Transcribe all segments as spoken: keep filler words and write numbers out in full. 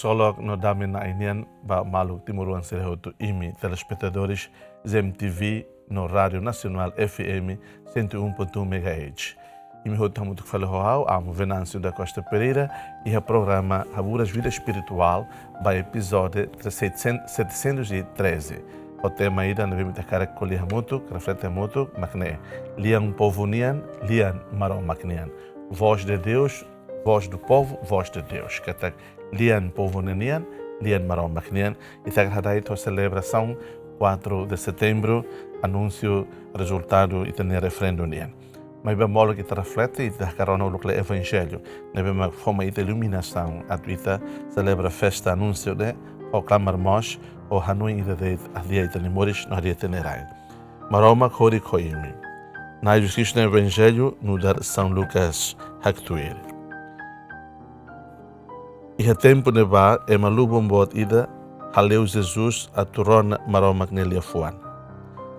Ksolok no dame Na'i nian ba maluk timoroan sira hotu, imi telespetadores Z M T V no Rádio Nacional F M cento e um ponto um megahertz. Imi hotu hamutuk fali ho ha'u, Amu Venâncio da Costa Pereira, iha programa Haburas Vida Espiritual, ba epizódiu setecentos, setecentos e treze. Ho tema ida ne'ebé ita hakarak ko'alia hamutuk, reflete hamutuk, mak ne'e: Lian povu nian, lian Maromak nian. Voz de Deus, voz do povo, voz de Deus. Katak lian povu ninian, lian Maromak nian. Ita hakarak hada'et ho selebrasaun quatro de setembro, anúnsiu rezultadu ita-nia referendu nian. Maibé molok ita reflete, ita hakarak rona uluk lee Evanjellu ne'ebé mak fó mai ita iluminasaun atu ita selebra festa anúnsiu ne'e, ho klamar mós, ho hanoin ida de'it hadi'a ita-nia moris no hadi'a ita-nia rai. Maromak horik ho imi. Na'i Jesus Kristu nia Evanjellu nu'udar São Lucas haktuir. Iha tempu ne'ebá, ema lubun boot ida hale'u Jesus atu rona Maromak nia liafuan.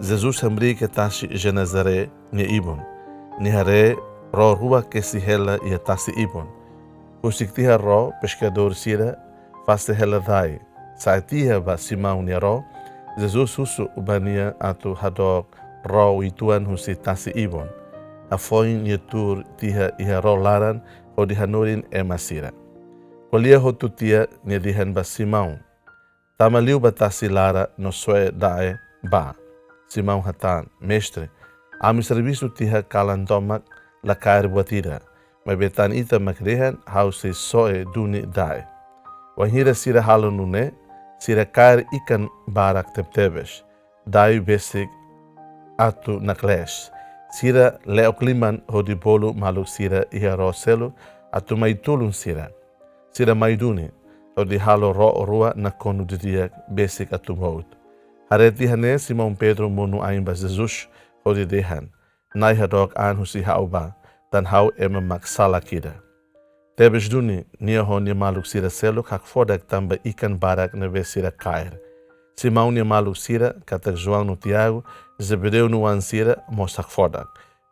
Jesus hamriik iha tasi Genezaré nia ibun. Nia haree ró rua kesi hela iha tasi ibun. Husik tiha ró, peskadór sira fase hela dai. Sa'e tiha ba Simão nia ró, Jesus husu ba nia atu hadook ró uitoan husi tasi ibun. Hafoin nia tuur tiha iha ró laran hodi hanorin ema sira. Ko'alia hotu tiha, nia dehan ba Simão: Tama liu ba tasi laran no soe da'e bá. Simão hatán: Mestre, ami servisu tiha kalan tomak, la kaer buat ida. Maibé tan ita mak dehan ha'u sei soe duni da'e. Wainhira sira halo nune'e, sira kaer ikan barak tebetebes, dai besik atus naklees. Sira le'ok liman hodi bolu maluk sira iha ró seluk atu mai tulun sira. Sira mai duni, hodi halo ró rua nakonu didi'ak besik atu mout. Haree tiha ne'e, Simão Pedro monu ain ba Jesus, hodi dehan: Na'i, hadook an husi ha'u bá, tan ha'u ema mak salak ida. Tebes duni, nia ho nia maluk sira seluk hakfodak tanba ikan barak ne'ebé sira kaer. Simão nia maluk sira, katak João no Tiago, Zebedeu nia oan sira, mós hakfodak.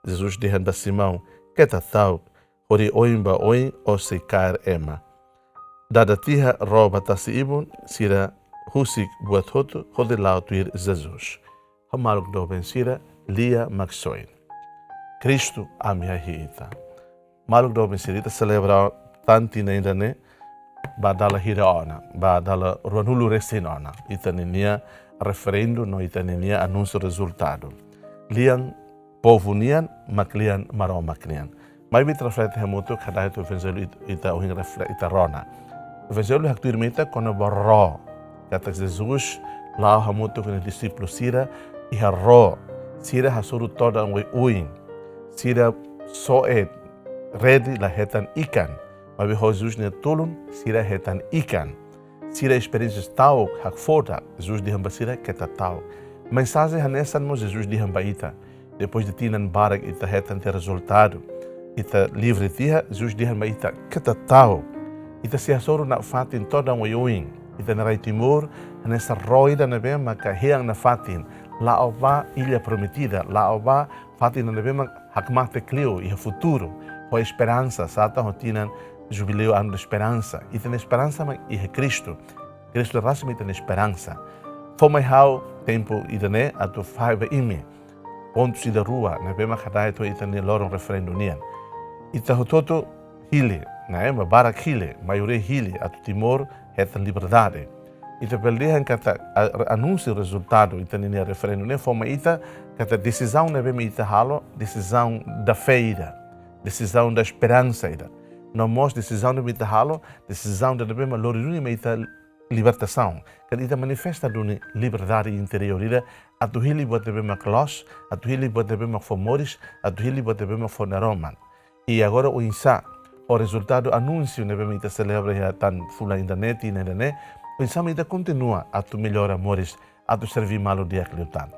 Jesus dehan ba Simão: Keta ta'uk, hori oin ba oin ó sei kaer ema. Dada tiha ró ba tasi ibun, sira husik buat hotu hodi la'o tuir Jesus. Ho maluk doben sira, lia Maksoin. Kristu, ami hahi'i Ita. Maluk doben sira, ita selebra tan tinan ida-ne'e ba dala hira ona, ba dala ruanulu resin ona ita-nia referendu no ita-nia anúnsiu rezultadu. Lian povu nian, mak lian Maromak nian. Maibé ita reflete hamutuk, kada itu Evanjellu it-, ita ohin refle-, ita rona. Evanjellu haktuir mai ita kona-ba ró. Katak Jesus la'o hamutuk ho nia dixípulu sira iha ró. Sira hasoru todan oioin. Sira soe rede la hetan ikan. Maibé ho Jesus nia tulun, sira hetan ikan. Sira esperiénsia ta'uk, hakfodak. Jesus dehan ba sira: Keta ta'uk. Mensajen hanesan mós Jesus dehan ba ita. Depois de tinan barak ita hetan tiha rezultadu, ita livre tiha, Jesus dehan ba ita: Keta ta'uk. Ita sei hasoru nafatin todan oioin. Ita-nia rai Timor hanesan ró ida ne'ebé maka hein nafatin, la'o ba Illa Prometida, la'o ba fatin ne'ebé mak hakmatek liu iha futuru, ho esperansa, sá tan ho tinan Jubileu, Ano da Esperança. Ita-nia esperansa mak iha Kristu. Kristu rasik mak ita-nia esperansa. Fó mai ha'u tempu ida-ne'e atu fahe ba imi pontus ida rua ne'ebé mak hada'et ho ita-nia loron referendu nian. Ita hotu-hotu hili, ne'e, ema barak hili, maioria hili atu Timor hetan liberdade. Ita bele dehan katak a-, anúnsiu rezultadu ita-nia referendu ne'e fó mai ita katak desizaun ne'ebé mak ita halo, desizaun da fé ida, desizaun da esperansa ida. No mós desizaun ne'ebé mak ita halo, desizaun ida ne'ebé mak lori duni mai ita libertasaun. Katak ita manifesta duni liberdade interiór ida, atu hili buat ne'ebé mak loos, atu hili buat ne'ebé mak fó moris, atu hili buat ne'ebé mak fó naroman. I agora oinsá, ho rezultadu anúnsiu ne'ebé mak ita selebra iha tan fulan ida-ne'e, tinan ida-ne'e, oinsá mak ita kontinua atu mellora moris, atu serví malu di'ak liután.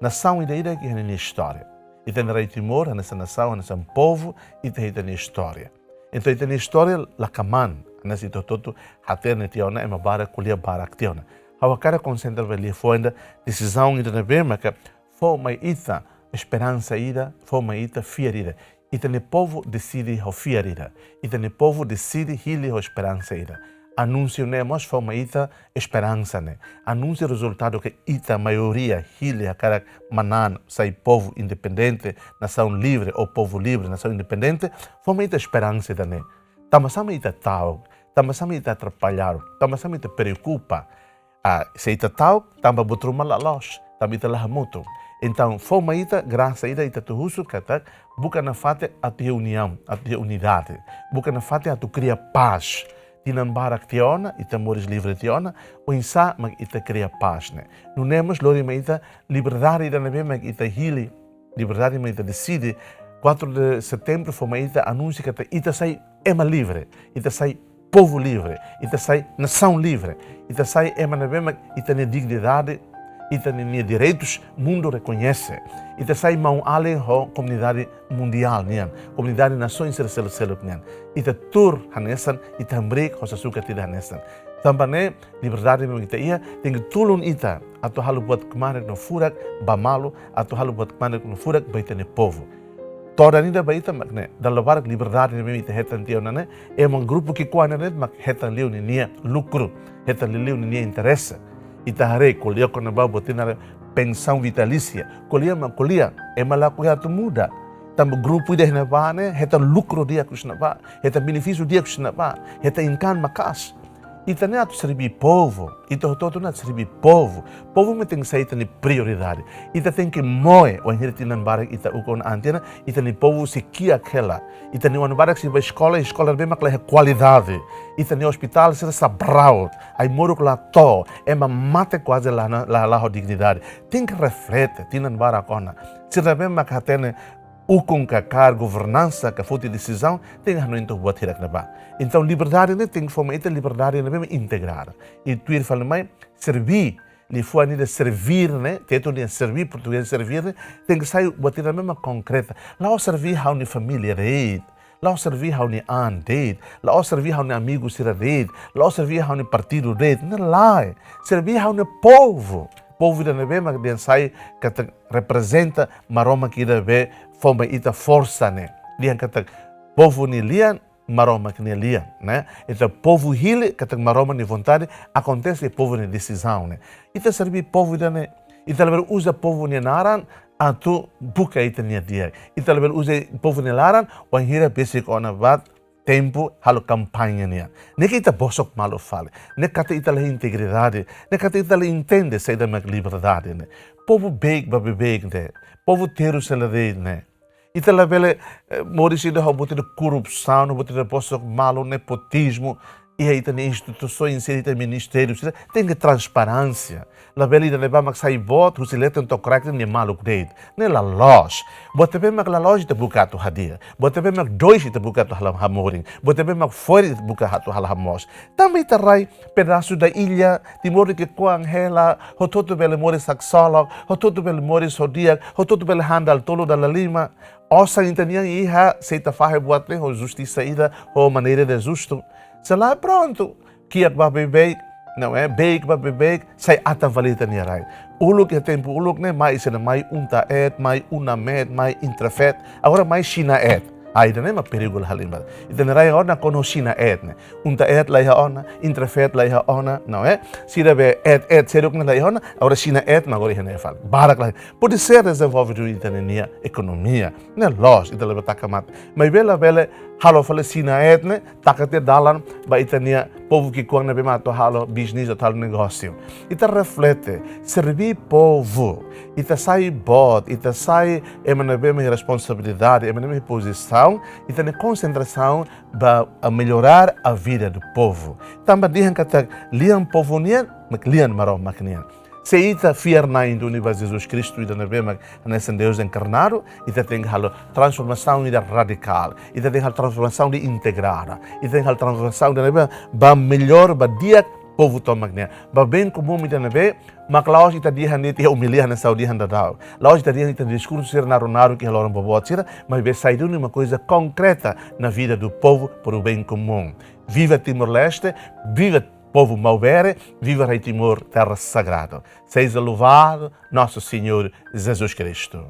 Nasaun ida-idak iha ninia istória. Ita-nia rai Timor hanesan nasaun, hanesan povu, ita, ita-nia istória. Entaun ita-nia istória la kmaan, hanesan ita hotu-hotu hatene tiha ona, ema barak ko'alia barak tiha ona. Ha'u hakarak konsentra ba liafuan ida, desizaun ida ne'ebé maka fó mai ita esperansa ida, fó mai ita fiar ida. Ita-nia povu deside ho fiar ida. Ita-nia povu deside hili ho esperansa ida. Anúnsiu ne'e mós fó mai ita esperansa ne'e. Anúnsiu rezultadu ke ita maioria hili hakarak manán sai povu independente, nasaun livre ou povu livre, nasaun independente, fó mai ita esperansa ida-ne'e. Tanba sá mak ita ta'uk, tanba sá mak ita atrapalladu, tanba sá mak ita preokupa. Ah, se ita ta'uk, tanba buat ruma la loos, tanba ita la hamutuk. Entaun, fó mai ita grasa ida, ita atu husu katak buka nafatin atu iha uniaun, atu iha unidade. Buka nafatin atu kria pás. Tinan barak tiha ona, ita moris livre tiha ona, oinsá mak ita kria pás ne'e. Nune'e mós lori mai ita liberdade ida ne'ebé mak ita hili, liberdade mak ita deside. Quatro de setembro fó mai ita anúnsiu katak ita sai ema livre, ita sai povu livre, ita sai nasaun livre, ita sai ema ne'ebé mak ita-nia dignidade, ita-nia direitus mundu rekoñese. Ita sai maun-alin ho komunidade mundiál nian, komunidade nasaun sira seluk-seluk nian. Ita tuur hanesan, ita hamriik ho sasukat ida hanesan. Tanba ne'e, liberdade ne'ebé mak ita iha, tenke tulun ita atu halo buat kmanek no furak ba malu, atu halo buat kmanek no furak ba ita-nia povu. Todan ida ba ita mak ne'e, dala barak liberdade ne'ebé mak ita hetan tiha ona ne'e, ema grupu ki'ikoan ne'e mak hetan liu ninia lukru, hetan liu ninia interese. Ita haree ko'alia kona-ba buat ida naran pensaun vitalísia. Ko'alia mak ko'alia, ema lakohi atu muda. Tanba grupu ida iha ne'ebá ne'e, hetan lukru di'ak husi ne'ebá, hetan benefísiu di'ak husi ne'ebá, hetan income maka'as. Ita ne'e atu serbí povu, ita hotu-hotu ne'e atu serbí povu. Povu mak tenke sai ita-nia prioridade. Ita tenke moe, wainhira tinan barak ita ukun an tiha ona, ita-nia povu sei kiak hela. Ita-nia oan barak sei bá eskola, eskola ne'ebé mak la iha kualidade. Ita-nia ospitál sira sabraut, ai-moruk la to'o, ema mate kuaze la, la, la ho dignidade. Tenke reflete, tinan barak ona. Sira ne'ebé mak hatene ukun ka kaer governansa ka foti desizaun, tenke hanoin took buat hirak ne'ebá. Entaun, liberdade ne'e tenke fó mai ita liberdade ne'ebé mak integrada. I tuir fali mai, serbí, liafuan ida servir ne'e, Tetun nia serbí, portugés servir ne'e, tenke sai buat ida ne'ebé mak konkreta. La'ós serbí ha'u-nia família de'it, la'ós serbí ha'u-nia an de'it, la'ós serbí ha'u-nia amigu sira de'it, la'ós serbí ha'u-nia partidu de'it, ne'e lae. Serbí ha'u-nia povu. Povu ida ne'ebé mak dehan sai katak reprezenta Maromak ida be fó mai ita forsa ne'e. Dehan katak povu nia lian, Maromak nia lian, ne'e? Ita povu hili katak Maromak nia vontade akontese, povu nia desizaun ne'e. Ita serbí povu ida-ne'e. Ita labele uza povu nia naran atu buka ita-nia di'ak. Ita labele uza povu nia laran wainhira besik ona ba tempu halo kampaña nian. Ne'e ke ita bosok malu fali. Ne'e katak ita la iha integridade. Ne'e katak ita la entende saida mak liberdade ne'e. Povu beik ba beibeik ne'e. Povu terus hela de'it ne'e. Ita labele, eh, moris ida ho buat ida korrupsaun, buat ida bosok malu, nepotizmu iha ita-nia instituisaun sira, ita-nia ministériu sira, tenke transparénsia. Labele ida ne'ebá mak sai boot, husi leten to'o kraik nia maluk de'it. Ne'e la loos. Buat ne'ebé mak la loos ita buka atu hadi'a. Buat ne'ebé mak dois ita buka atu halo hamorin. Buat ne'ebé mak fo'er ita buka atu halo hamoos. Tanba ita rai pedasu da ilha, Timor nia ki'ikoan hela, hotu-hotu bele moris haksolok, hotu-hotu bele moris ho di'ak, hotu-hotu bele han dala tolu dala lima. Osan ita-nian iha, se ita fahe buat ne'e ho justisa ida, ho maneira ida justu. Se lae, prontu. Kiak ba beibeik, não é? Beik ba beibeik, sai atan fali ita-nia rai. Uluk iha tempu uluk ne'e, mai sira mai UNTAED, mai UNAMED, mai INTRAFED. Agora mai Xina-ED. Ah, ida-ne'e mak perigu la halimar. Ita-nia rai agora nakonu ho Xina-ED ne'e. UNTAED la iha ona, INTRAFED la iha ona, não é? Sira be ED, ED, sira ne'e la iha ona, agora Xina-ED mak agora iha ne'e fali. Barak la. Pode ser dezenvolvidu ita-nia ekonomia. Ne'e loos, ita labele taka mate. Maibé labele halo fali Xina-ED ne'e, taka tiha dalan ba ita-nia povu ki'ikoan ne'ebé mak atu halo bisnis, atu halo negósiu. Ita reflete, serbí povu. Ita sai boot, ita sai ema ne'ebé mak iha responsabilidade, ema ne'ebé mak iha pozisaun, ita-nia konsentrasaun ba, a melhorar a vida do povo. Tanba dehan katak lian povu nian, mak lian Maromak nian. Se ita fiar na'in duni ba Jesus Kristu, ida ne'ebé mak hanesan Deus enkarnadu, ita tenke halo transformasaun ida radikál, ita tenke halo transformasaun ida integrada, ita tenke halo transformasaun ida ne'ebé ba melhor, ba di'ak povu tomak nian. Ba bem comum ida ne'ebé mak la'ós ita dehan de'it iha omilia hanesan ha'u dehan daudaun. La'ós ita dehan ita-nia diskursu sira naruk-naruk iha loron boboot sira, maibé sai duni uma coisa concreta na vida do povo para o bem comum. Viva Timor-Leste, viva povu Maubere, viva Rei Timor, terra sagrada. Seja louvado nosso Senhor Jesus Cristo.